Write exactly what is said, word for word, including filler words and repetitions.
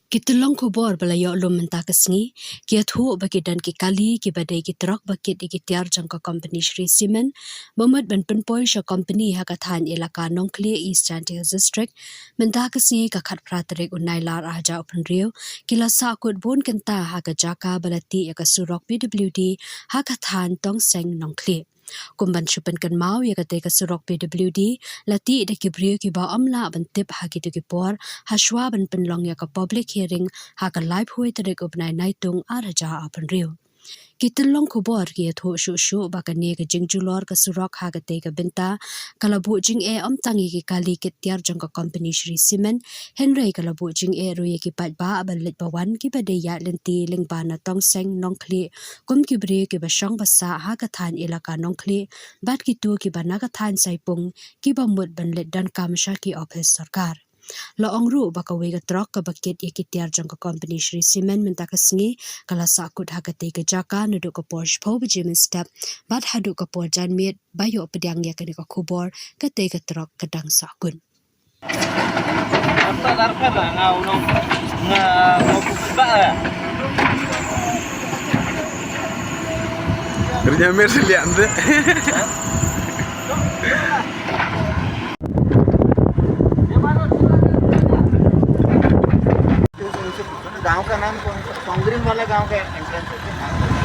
Ki tyllong khubor ba la ïoh lum mynta ka sngi ki ïathuh ba ki don ki kali kiba dei ki trok ba kit ïa ki tiar jong ka kompani Shree Cement ba mut ban pynpoi sha kompani ha ka thaiñ Elaka Nongkhlieh, East Jaintia Hills District, mynta ka sngi ka khatphra tarik u Nailar arhajar arphew hynriew, ki la sahkut bun kynta ha ka jaka ba la tih ïa ka surok P W D ha ka thaiñ Tongseng Nongkhlieh. Kum ban shu pynkynmaw, ïa katei ka surok P W D la tih da ki briew kiba ym lah ban tip ha kito ki por, hashwa ban pynlong ïa ka public hearing ha ka laiphew tarik u bnai Naitung arhajar arphew hynriew. Ki tyllong khubor ki ïathuh shuh shuh ba kane ka jingjulor ka surok ha katei ka bynta ka la buh jingeh ym tang ïa ki kali kit tiar jong ka kompani Shree Cement, hynrei ka la buh jingeh ruh ïa ki paidbah ba leit ba wan kiba dei ïaid lynti lyngba na Tongseng Nongkhlieh, kum ki briew kiba shong ba sah ha ka thaiñ Elaka Nongkhlieh bad kito kiba na ka thaiñ Saipung kiba mut ban leit donkam sha ki ophis sorkar. La ong ruh ba kawei ka trok kaba kit ïa ki tiar jong ka kompani Shree Cement mynta ka sngi ka la sahkut ha katei ka jaka naduh ka por shiphew baje mynstep bad haduh ka por janmiet ba ïoh pdiang ïa kane ka khubor katei ka trok ka dang sahkut. Ri Nyamir silian tu. गांव का नाम कौन सा? सॉन्गरिंग वाला गांव का एंट्रेंस है।